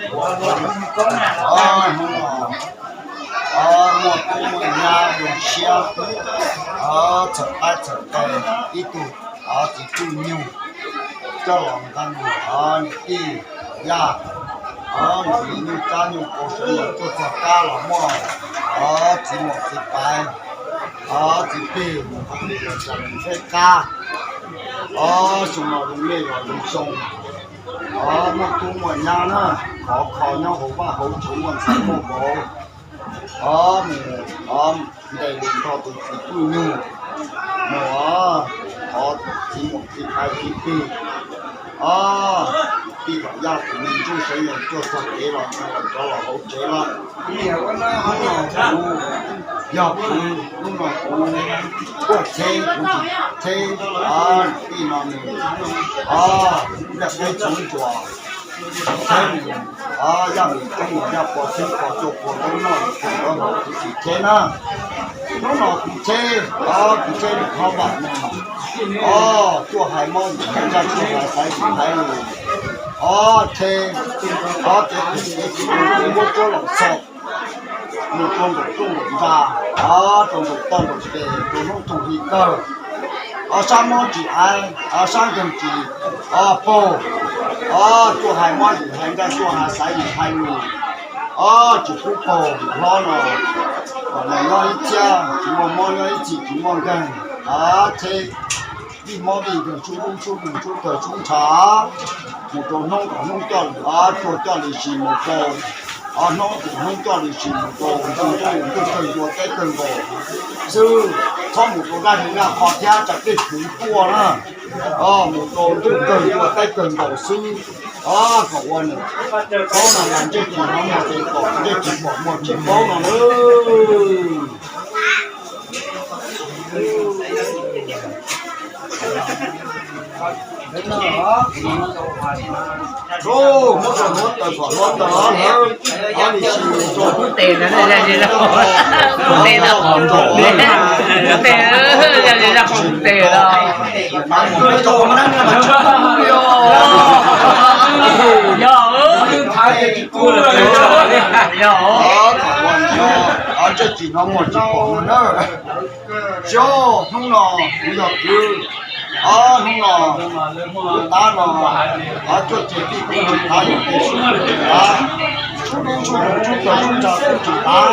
Hnub no muaj tub muaj nyab zoo siab, txhawm qaib txhawm qe, ib tug txiv pwj nyuj coj los nqa mus, niam tij yaj, nyuj kab nyuj qau sawv los tuaj txog kab los muaj txiv muam txiv paiv, txiv plig mus qhov twg los txog mus theb qab. Xyoo no zoo mej los zoo xyoo, muaj tub muaj nyab na, khov kho nyob hauv vaj hauv tsev muaj ntxhais muaj vauv, mus ntes lus nrog tus txiv pwj nyuj, mus thov txiv muam txiv paiv txiv plig, tij kom yaj tsis me ntsuj sawv yees tuaj txog kev los rov los hauv tsev lawm. Kuv yog kuv, hnub no kuv tuaj theb, kuv tsis theb tij no nws, ntiaj teb txhua tsuas, theb nws, yaj nws, theb nws yaj pog theb pog tuaj pua ntaub noj nws pua ntaub haus, kuv tsis theb na. Hnub no kuv theb, kuv theb nws qhov vam no, tuaj hais mob yim hais ntsaj, tuaj hais xaiv yim xaiv lus, theb, kev khwv kev txiv, kev khwv kev txiv muab tsuab los txhaum mus rau nraum rooj nraum ntxa, rau nraum toj nraum tes, rau hnub rooj hli kawg, sab mob tsis aiv, sab nkeeg tsis paug, tuaj hais mob yim hais ntsaj, tuaj hais xaiv yim hais lus, tsis pub paug hlob no, kom nws nyob ib txhiab tsis muaj mob, nyob ib txhis tsis muaj nkeeg, theb vij mob vij nkeeg, sub dub sub nkeeg, sub tawg sub ntshav, mus rau hnub kom hnub coj li, tsuag coj li sis mus rau, hnub kom hnub coj li sis mus rau ntuj, ntuj kawg ncua teb kawg nkaus xwb, txhob mus rau dab hli dab qho thiab tsam tej kwv tuaj na, mus rau ntuj kawg ncua teb kawg nkaus xwb, kom ua nws paub no mas ntsej tsis hnov muag tsis pom, ntsej tsis pom muag tsis paub no na. Muab rau huab taws kom huab taws, ob li sis rau tes no, tes no, tes no, yog li no, tes no. Yog, yog. Ntsej tsis hnov muag tsis pom no na. Xyov hnub no kuv yog kwv, hnub no kuv tab no, tuaj ces tij kuv tsis tab, yog tes sub kuv tsis tab, sub dub sub nkeeg sub tawg sub ntshav kuv tsis tab,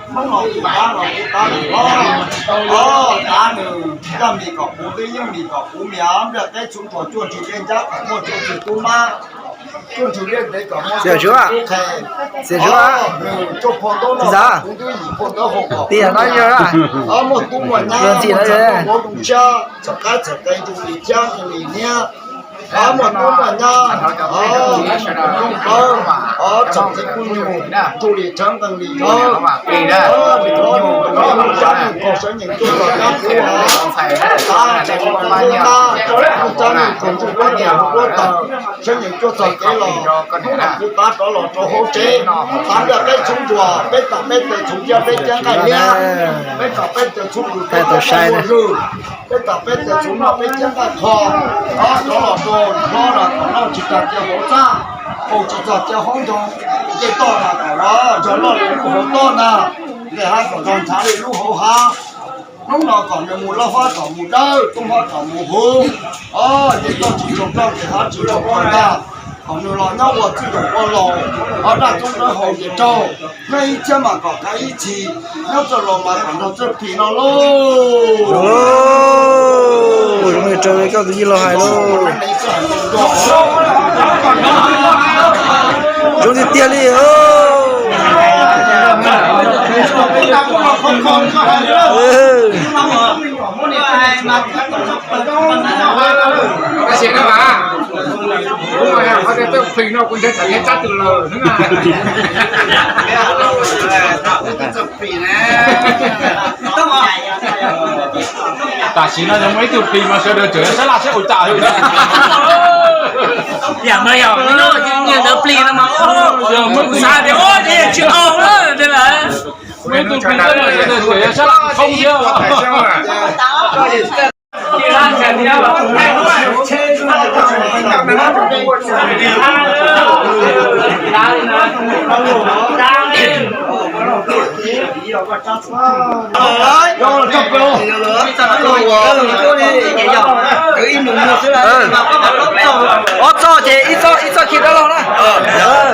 hnub no kuv tab no kuv tab nws hlob, tab nws yaj mis kom puv, twb yeej mis kom puv, mias nplaj teb txhuv tsuas, cuaj ntshis dej ncab kom muaj, cuaj ntshis tub mab, cuaj ntshis liaj ntev kom muaj, cuaj ntshis tub qhe, nws cuaj phau ntaub noj kom puv, twb yim phau ntaub hau kom puv, muaj tub muaj nyab, muaj ntxhais muaj vauv zoo siab, txhawm qaib txhawm qe, ntsug li thiab ntsug li hniab, muaj tub muaj nyab, zoo plawv, txhawm txiv pwj nyuj, ntsug li rhawv nqeeg li rhawv, ntsug li rab nqeeg kaus sawv nyeem cuaj txog kab puv, tab tseem ntsug li tab, ntsug li rab nqeeg kaus ntsug puab tias puab taws, sawv nyeem cuaj txog kev los, hnub no kuv tab rov los rau hauv tsev, tab nplaj teb txhuv tsuas, peb tom peb taws txhuv cia peb ciab nqaij hniab, peb tom peb taws txhuv kws peb ciab nqaij muaj lwj, peb tom peb taws txhuv noj peb ciab nqaij qho, rov los rau hlob no kom noj tsis txog cia hauv txaj, haus tsis txog cia hauv ntoo, ncej toj mas kom nrog loj li lub hauv toj ntag, nqes hav kom nrog ntshav li lub hauv hav. Hnub no kom nws mus loj hlob kom mus dawb, tub hlob kom mus huv, ncej toj tsis tsoo ploj, nqes hav tsis tsoo qhov ntag, kom nws los nyob ua txwj zaum ua laus, noj raj txoob dawb haus nce raug, nyob ib txhiab mas kom kav ib txhis, nyob txoj laus mas kom nrog txawj phim no lauj. Zoo li rau koj tus yij laug hais lauj. Zoo tiag tiag li. Tab sis no mas, kuv mas qhov tias txawj phim no kuv nrhiav tsam neb tab tus lawm na. Tam sim no yog muaj ib tug plis mas sawv daws tseem sab laj sab ua cas. Yam no yog nyias ntawd plis no mas, yog muaj xav tias ua tsis tau na, muaj ib tug plis mas sawv daws tseem sab laj thoob thiab. Ob txoj ces ib txoj, ib txoj khi dab laug na.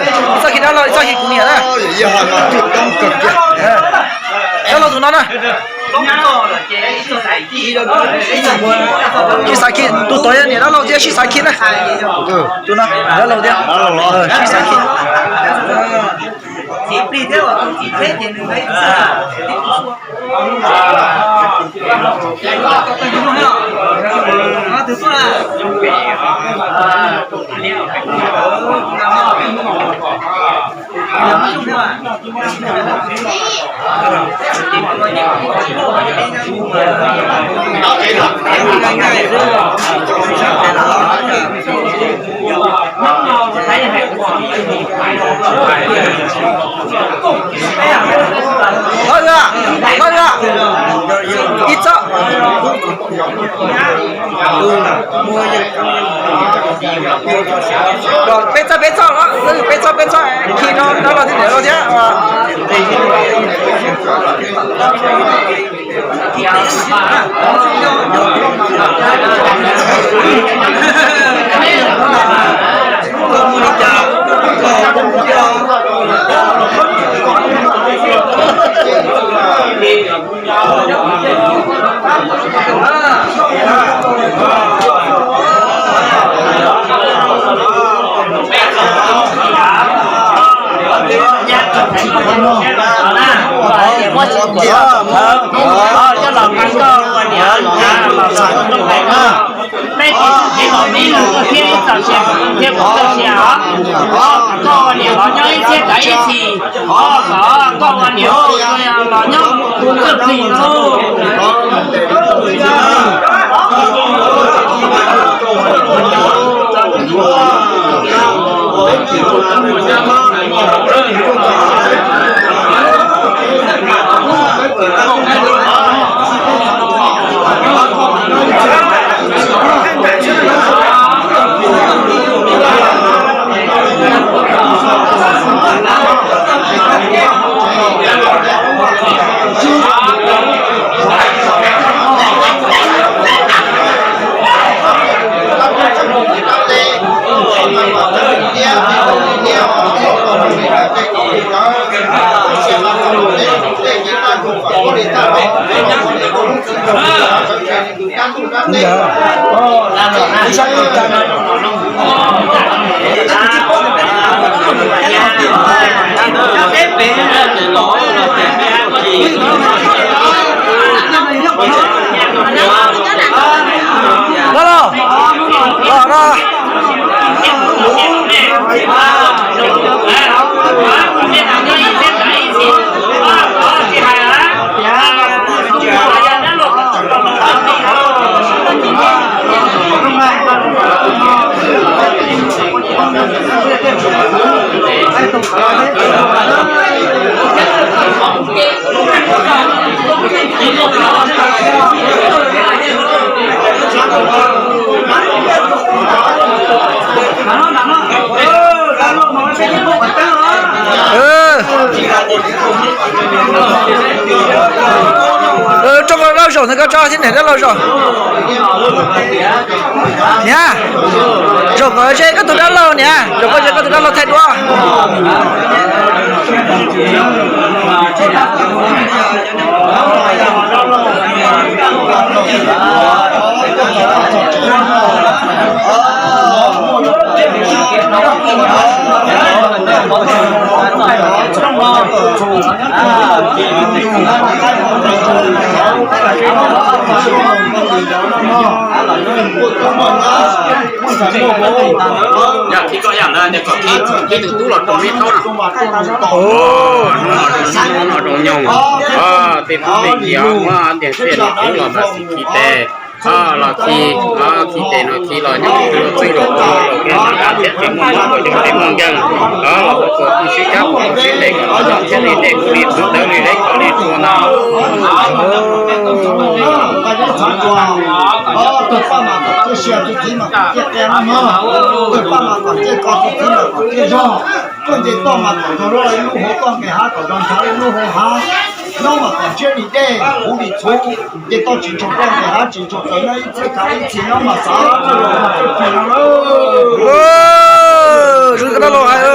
Ib txoj khi dab laug, ib txoj khi kuv niam na. Dab laug tus no na. Sib xav khi, tus tod yog niam dab laug thiab sib xav khi na. Tus no dab laug thiab, sib xav khi. Ib txoj. Peb txoj, peb txoj, peb txoj, peb txoj, khi no dab laug thiab niam laug thiab. Coj los nqa koj ua niam los nqa los txog rooj nqaij na. Peb tsis txog kev los me los tuaj thiab ib txoj sia thiab kuv txoj sia os. Koj ua niam los nyob ib txhiab kav ib txhis. Koj ua niam los nyob txoj plig lauj. Los, los no. Rau koj dab laug zaum ntawd koj tso thiab niam dab laug zaum. Niam, zaum kom ze koj tus dab laug niam, zaum kom ze koj tus dab laug thaij duab. Yog khi koj yam ntawd ces kom khi tus tub los rau me taub no. Hnub no rau nyoog, tej tub tej kiv muab ntiag tej los tub los mas xij khi tes, los khi, khi tes no khi los nyob txwj zaum zaum kev nqa thiab tsis muaj mob ua coob tsis muaj nkeeg, los ua txuas txuj sib cab ua txuj sib ntes kom los nyob thiab li tes kuj li txuj dawb li leb kom li txuas ntag. Tus poj mas kom ciaj sia, tus txiv mas kom ciaj qe mog. Tus poj mas kom ciaj ko, tus txiv mas kom ciaj zog. Nce toj mas kom nrog lub hauv toj nqes hav, kom nrog nrhav lub hauv hav. Nyob mas kom ntshiab li dej, huv li txhuv. Nce toj tsis ntshua toj nqes hav, tsis ntshua txawv, nyob ib txhia khav ib txhia nyob mas xav. Zoo li dab laug hais.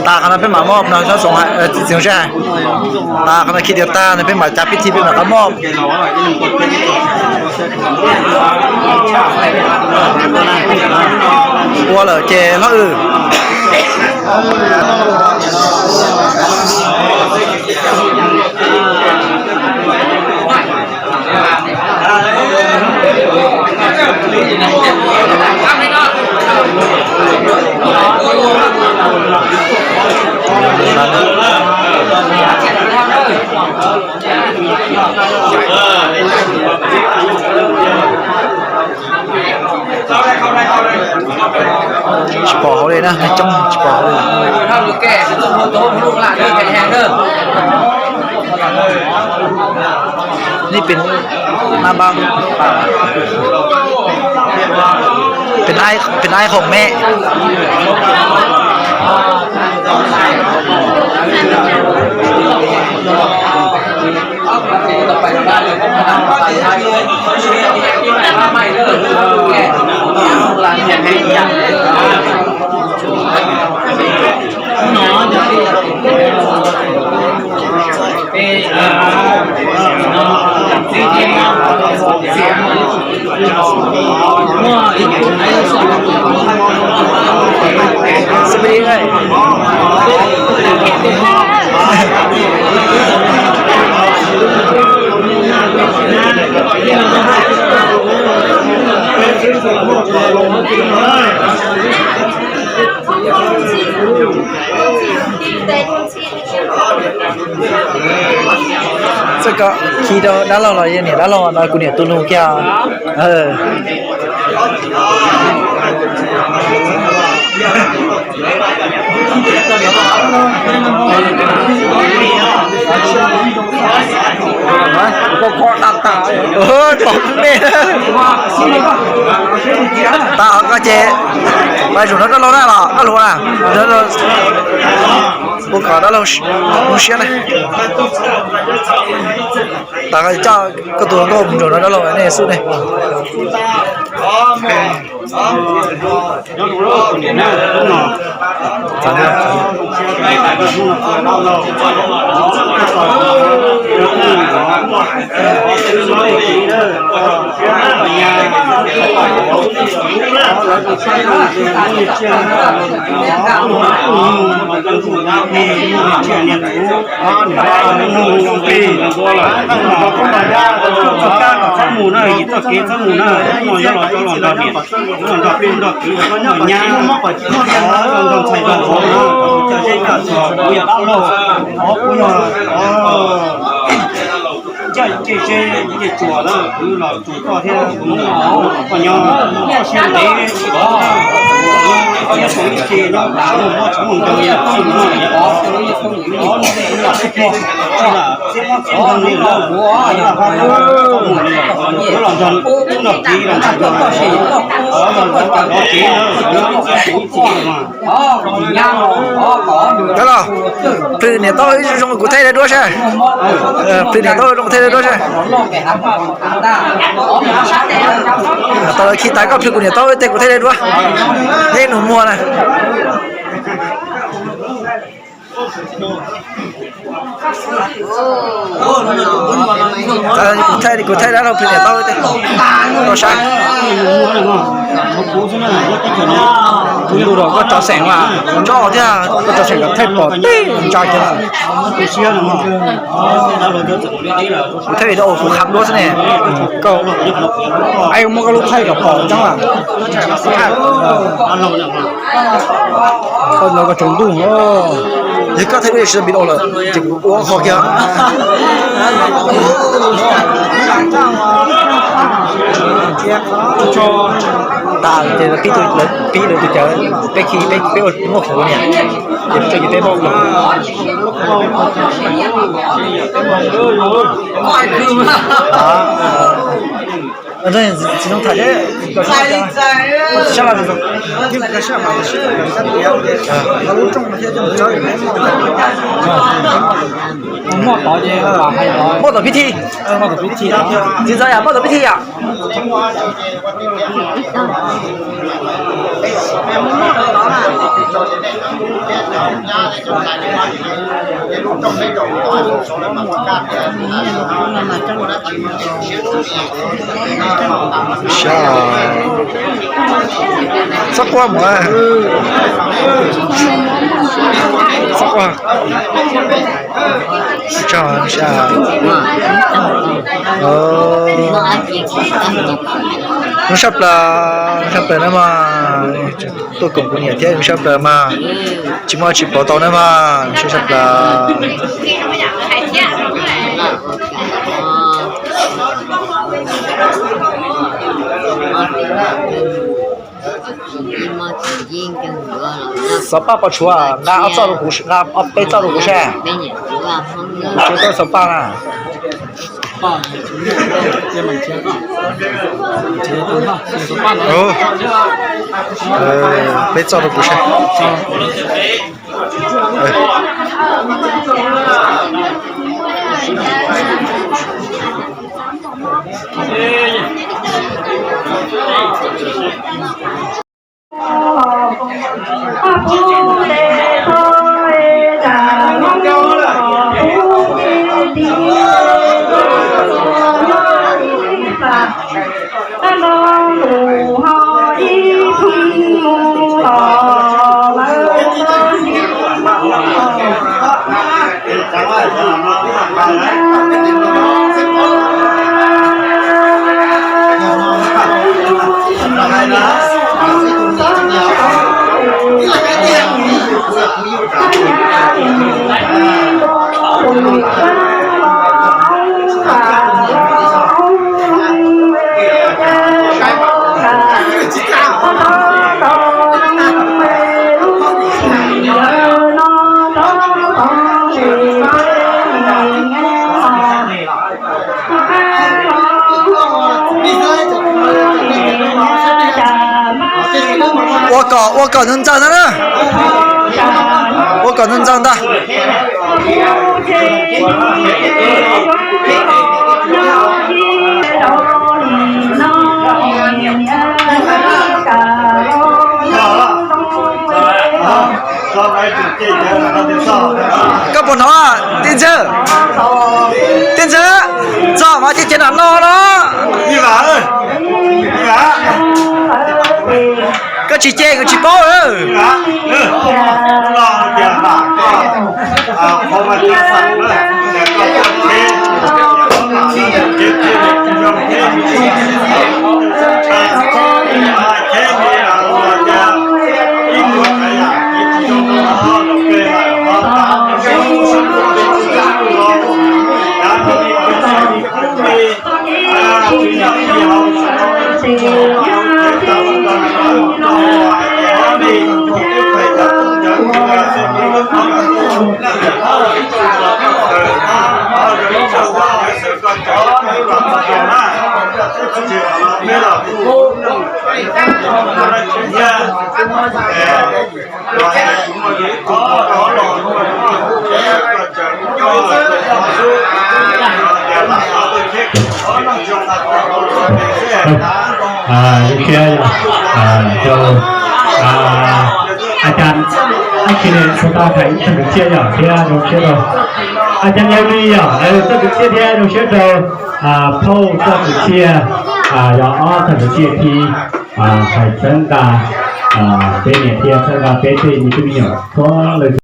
Tas qhov no peb mam muab no xov xoo hais txiv xyoo seb hais. Tas qhov no khi tias tag no peb mam cav pib thi peb mam qab muab. Ua lawm ces hlob wb. Tsis pom hauv li na, neeg coob tsis pom hauv li. Ni pes na npab, pes na khoom me. Txawm koj khi rau dab laug los yog niam dab laug no kuv niam tu lug kiag. Koj kho tas tas, tau me. Tas koj ces, pais zaum nrog dab laug na los koj hluas na. Ua kom dab laug zoo siab na. Tas koj coj koj tus hluas nkauj mus zaum nrog dab laug nej xub ne. Txoj kev txhob mus na, yim txoj kev txhob mus na, hnub no yog los cov los nrog niam, los nrog tub nrog kwv, los nrog nyab, los nrog ntxhais nrog vauv na, coj zeb coj txhuas, kuv yog dab laug, kuv yog coj ces zeb ces tsuas na, kuv los tsuas koj thiab, koj nyob, koj siab ntev, koj nyob tau ib tse nyob tas, muaj tshoob muaj ntoo, koj mus no, koj mus no, Cov los, plhws niam taub zoo kuv thaij dua saib. Plhws niam taub zoo thaij dua saib. Tau khi tas koj plhws kuv niam taub tej kuv thaij dua. Neb nus muag na. Kuv thaij, kuv thaij dab laug plhws niam taub tej, koj saib. Kuv ntuj los koj tso xeem mas nco thiab, koj tso xeem kom thaij pom teb ntsa kiag. Kuv thaij video kuv kham duab xwb ne. Koj, ai muab koj lub thaij kom pom tseeb lawm. Koj los koj tsaus ntuj. Yog koj thaij video tsis tau video lawm ces kuv ua qhov kiag. Tas ces pib, pib lawv tus cawv, peb khi peb, peb ua muaj huv niam, ces peb tso ces peb muaj huv. Tsis zoo tham thiab. Sab laj, muaj tod ces muaj tom pib thi. Txiv ntxawm yom, muaj tom pib thi yom. Txhob quaj mus. Txhob quaj. Tso, zoo sab plaws, zoo sab plaws na mas. Tuaj koom kuv niam thiab zoo sab plaws mas. Tsis muaj dab tsi pauv tau na mas, zoo sab sab plaws. Xov paj pos tshuav, nqa ob txoj rau kuv, nqa ob peb txoj rau kuv saib. Kuv tshuav tau xov paj na. Peb txoj rau kuv saib. Ua kom, ua kom ntxaws ntxaws ntag na. Ua kom ntxaws ntxaws ntag. Koj puas hnov, tij ntxawg? Tij ntxawg, txog mas ces ces nam no no. Koj tsis ces nkawd tsis paub. Zoo siab rau a cas, a cas Yau Li yom, txoj kwv txhiaj thiab zoo siab rau phauj txoj kwv txhiaj, yog ob txoj kwv txhiaj thiab, hais txhawb nqa peb niam thiab txhawb nqa peb tej me tub me nyuam txhua leej.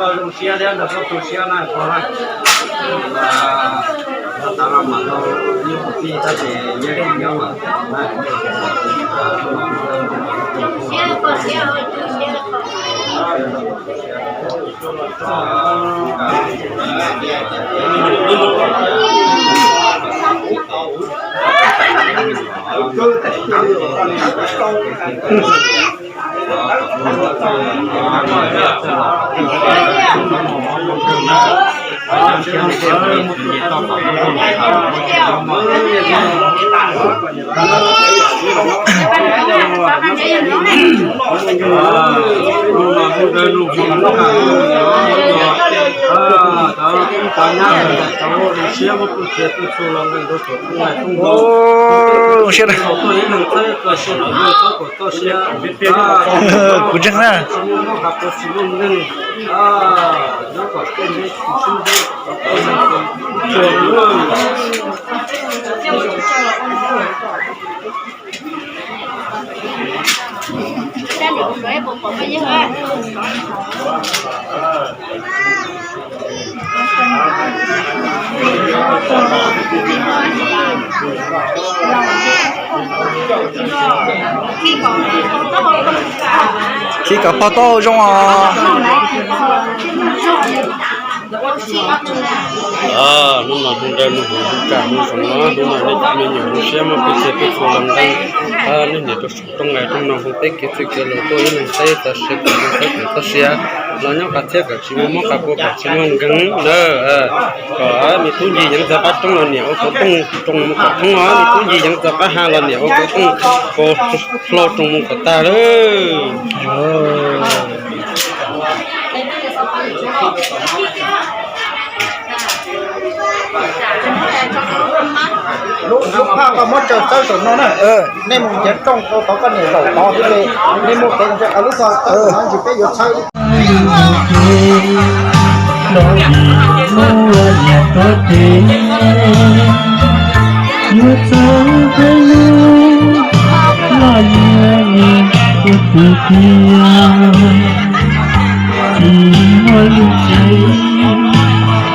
Zoo siab, kuv ntseeg na. Khij kom pog tau zoo os. Hnub no hnub nrawm hnub huv hnub kaj hnub zoo no, hnub no nej cov me nyuam zoo siab muaj peb txhia peb txhua los nqeeb, nej niam rau saum rooj nqaij rooj no hu peb kev txwj kev laus tuaj ib leeg teb txog siav kom zoo txhawb kom txoj sia los nyob qab thiab kom tsis muaj mob qab pua kom tsis muaj nkeeg na. Kom me tub Nci yeev txog qab roob los niam ua kauv tooj roos mus kom thoob os, me tub Nci yeev txog qab ha los niam ua kauv tooj kaus hlau roos mus kom tag lawm. Lub, lub phaj koj muab tsaws txawb saum no na. Nej mus ncav rooj rau tod koj niam zaum tod thiab li. Nej muaj kev ntsia lub txog txawb no ntsis peb yuav txhawb. Los yim muaj niam tuav tes, yuav txawv hais lus los yim ua tus tiag. Tsis muaj lus tsev,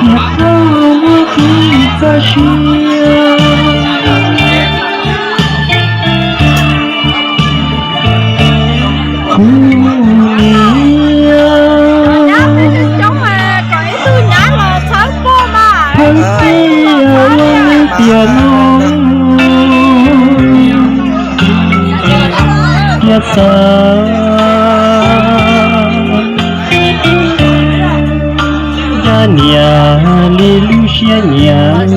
niam tuav muaj kev txoj sia. Kuv niam, thawj txij ua tiam no, yog xav dab niam li lub siab nyiam.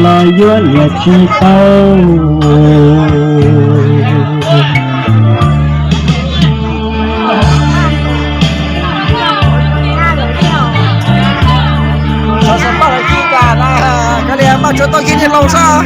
los yuav niam tsis tau. Koj li mas tsuas tau yig niag laus xwb.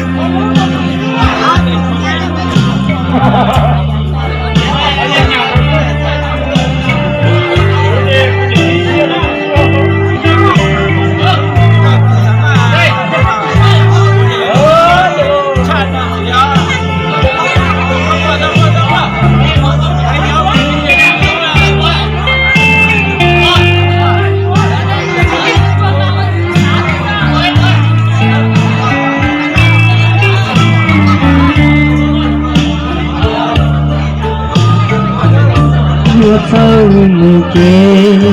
Yuav txawj mus kev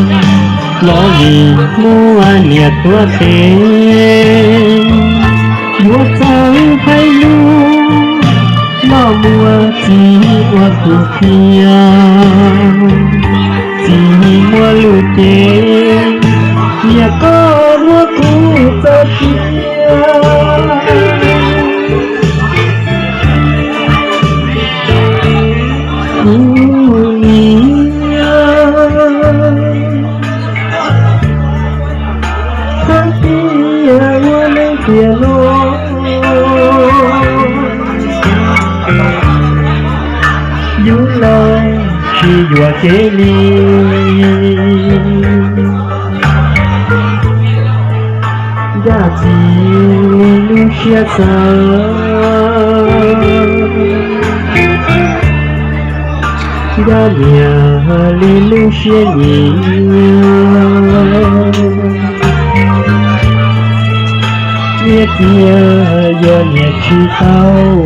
los vim muaj niam tuav tes, yuav txawj hais lus los muaj txiv ua tus qhia. Txiv muaj lus ces niam koj muab kuv txawj cia. Kuv niam, txhawb tias ua neej tiag los, yus los tsis yuam kev li. Ncaj txiv lub siab xav, ncaj niam li lub siab nyiam. Niam tias yuav niam tsis tau.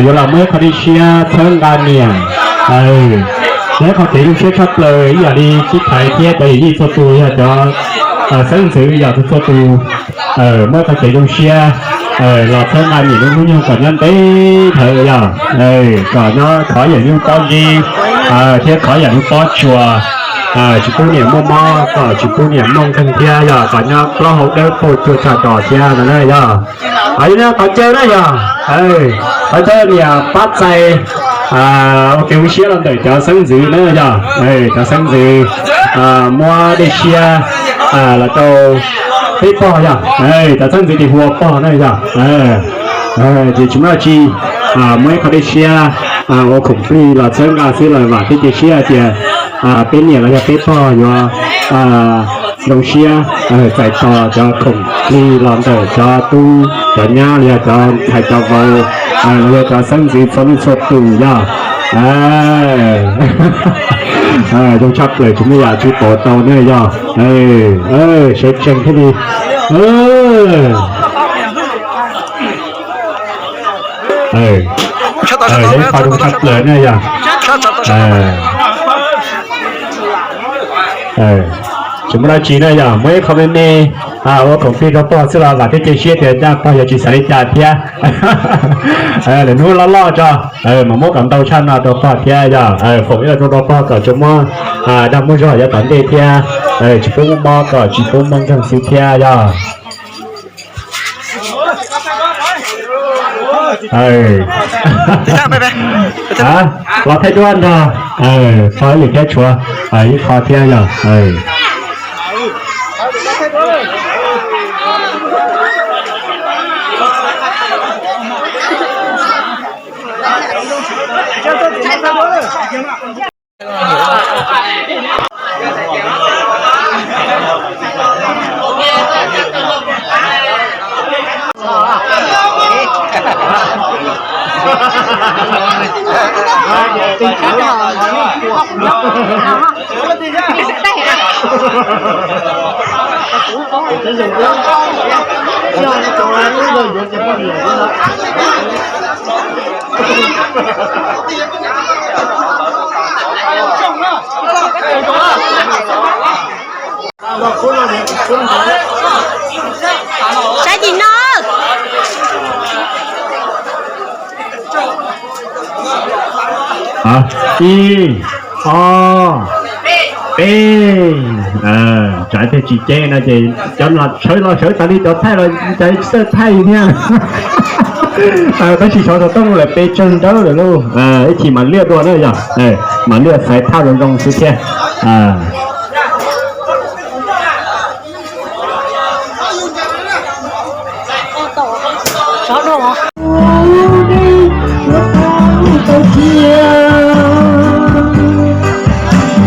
Yuav los muaj ib qho dej siab txhawb nqa niam. Muaj ib qho kev zoo siab tshaj plaws ib yam li Tsib Thaiv thiab cov yawm yij txhua tus, yog cov xeeb ntxwv yog txhua tus muaj ib qho kev zoo siab los txhawb nqa niam lub hnub nyoog kom nyob ntev dhawv yog kom nyob thov yawm yij pob zeb thiab thov yawm yij pob tsuas, tsis pub niam muaj mob kom tsis pub niam mooj nkeeg thiab yog kom nyob plaub hau dawb paug cuag tshaj dos thiab no na yog. Yog li no thov caw na yog, thov caw niam pab txais ua kev zoo siab los ntawm cov xeeb ntxwv na yog, cov xeeb ntxwv muab dej siab los rau peb pog yog, cov xeeb ntxwv ces hu ua pog na yog. Ces tsis muaj dab tsi, muaj ib qho dej siab ua khoom plig los txhawb nqa xwb los vam thiab cia siab hais tias peb niam los yog peb pog yuav zoo siab txais tos cov khoom plig los ntawm cov tub cov nyab los yog cov ntxhais cov vauv los yog cov xeeb ntxwv txhua leej txhua tus yog. Zoo tshaj plaws tsis muaj yam tsis pom tau na yog. Sawv tsees thiaj li. Ib qho zoo tshaj plaws na yog. Tsis muaj dab tsi na yog, muaj ib qho me me ua khoom plig rau pog xwb los vam thiab cia siab tias pog yuav tsis xav li cas thiab. Lwm hnub loj loj tso mas muab kom ntau tshaj no rau pog thiab yog, foom ib lo rau pog kom tsuas muaj dag muaj zog yav tom ntej thiab, tsis pub muaj mob kom tsis pub mooj nkeeg xwb thiab yog. Los thaij duab nrog pog ib lwm thiab tshuav ib qho thiab yog. Saib tim no. Ib, ob, peb. Tsam tiag tsis ceev no ces cov sawv los sawv tas li, cov thaij los cov txawj thaij thiab. Tab sis xyov xov tooj lawm pes tsawg nrawb lawm lauj. Ib chim mam liaj dua na yog, mam liaj xaiv thaj zoo zoo xwb thiab. Sov dua.